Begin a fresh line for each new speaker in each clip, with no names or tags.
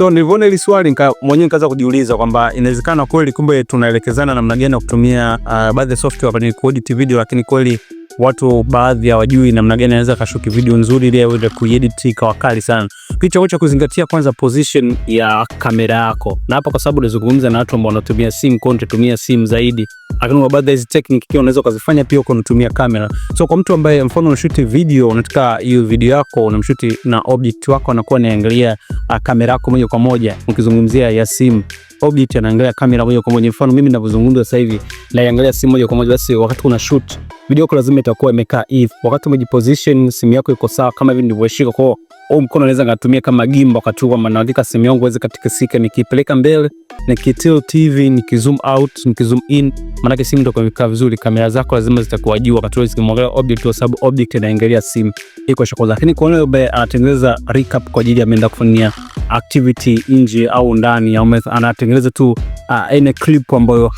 So nilivyoona hili swali mwenyewe nikaanza kujiuliza kwamba inawezekana kweli kumbe tunaelekezana namna gani ya kutumia baadhi ya software kwenye kuedit video, lakini kweli watu baadhi hawajui namna gani anaweza kashoot video nzuri ili aweze kuedit ikawa kali sana. Kitu cha kuzingatia kwanza, position ya kamera yako, na hapa kwa sababu nazungumza na watu ambao wanatumia simu, kwa nitatumia simu zaidi, lakini kwa baadhi ya hizi technique pia unaweza ukazifanya pia uko unatumia kamera. So kwa mtu ambaye mfano unashoot video, unataka hiyo video yako unamshoot na object wako anakuwa anaangalia kamera yako moja kwa moja, ukizungumzia ya simu object anaangalia kamera moja kwa moja. Mfano mimi ninavyozungumza sasa hivi naiangalia simu moja kwa moja, basi wakati una shoot video yako lazima itakuwa imekaa hivi. Wakati umejiposition simu yako iko sawa kama hivi nilivyoshika, kwa hiyo mkono naweza ngatumia kama gimbal wakati huo, kwamba naandika simu yangu iweze katikisika, nikipeleka mbele, nikitilt hivi, nikizoom out, nikizoom in, maana simu ndio imekaa vizuri. Kamera zako lazima zitakuwa juu wakati wewe zikimwangalia object, kwa sababu object inaangalia simu iko shako. Lakini kwa yule ambaye anatengeneza recap kwa ajili ya ameenda kufanyia activity nje au ndani, au anatengeneza tu aina clip ambayo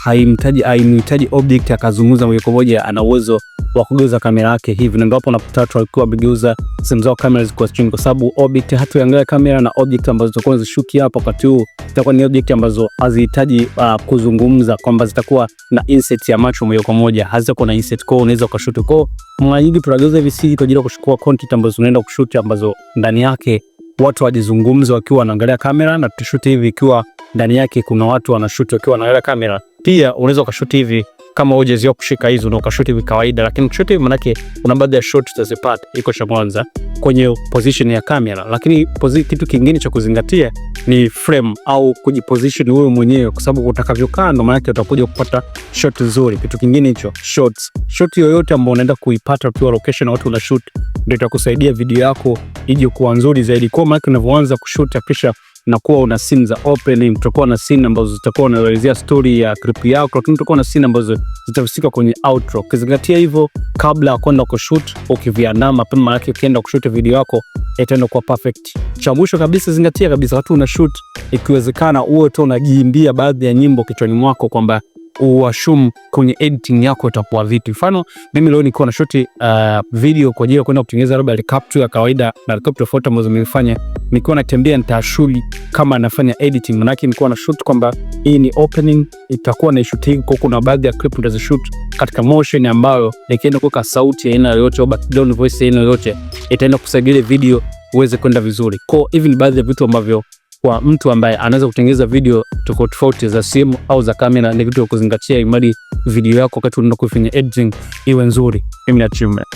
haimhitaji object akazungumza moja kwa moja, ana uwezo wa kugeuza kamera yake hivi, na ndio hapo unakuta watu walikuwa wamegeuza simu zao kamera zikuwa chini, kwa sababu object hatuangalia kamera, na object ambazo zitakuwa zishuki hapo wakati huu zitakuwa ni object ambazo hazihitaji kuzungumza, kwamba zitakuwa na insert ya macho moja kwa moja, hazitakuwa na insert, kwa unaweza ukashoot. Kwa mara nyingi tunageuza hivi sisi kwa ajili ya kuchukua content ambazo unaenda kushoot ambazo ndani yake watu wajizungumza wakiwa wanaangalia kamera, na tushoot hivi ikiwa ndani yake kuna watu wanashoot wakiwa wanaangalia kamera. Pia unaweza ukashoot hivi kama hujazoea kushika hizo na ukashoot hivi kawaida, lakini kushoot hivi manake kuna baadhi ya shot utazipata. Iko cha kwanza kwenye position ya kamera, lakini kitu kingine cha kuzingatia ni frame au kujiposition wewe mwenyewe, kwa sababu utakavyokaa ndo maana utakuja kupata shot nzuri. Kitu kingine hicho shots, shot yoyote ambayo unaenda kuipata ukiwa location na watu una shoot, ndio itakusaidia video yako ije kuwa nzuri zaidi. Kwa maana unavyoanza kushoot kisha na kuwa una scene za opening, tutakuwa na scene ambazo zitakuwa unaelezea story ya clip yako, lakini tutakuwa na scene ambazo zitahusika kwenye outro. Ukizingatia hivyo kabla ya kwenda kushoot, ukiviandaa mapema, maana ukienda kushoot video yako itaenda kuwa perfect. Cha mwisho kabisa, zingatia kabisa wakati una shoot, ikiwezekana uwe tu unajiimbia baadhi ya nyimbo kichwani mwako kwamba uassume kwenye editing yako itakuwa vipi. Mfano mimi leo nilikuwa na shoot video kwa ajili ya kwenda kutengeneza labda recap ya kawaida na recap tofauti ambazo nimefanya, nikiwa natembea nitaassume kama nafanya editing, maana yake nilikuwa na shoot kwamba hii ni opening, itakuwa na shoot hii kwa kuna baadhi ya clip nitazishoot katika motion ambayo nikienda kuweka sauti ya aina yoyote au background voice ya aina yoyote itaenda kusaidia video uweze kwenda vizuri. Kwa hivi ni baadhi ya vitu ambavyo kwa mtu ambaye anaweza kutengeneza video tofauti tofauti za simu au za kamera ni vitu vya kuzingatia, imradi video yako wakati unaenda kufanya editing iwe nzuri. Mimi ni Achievement.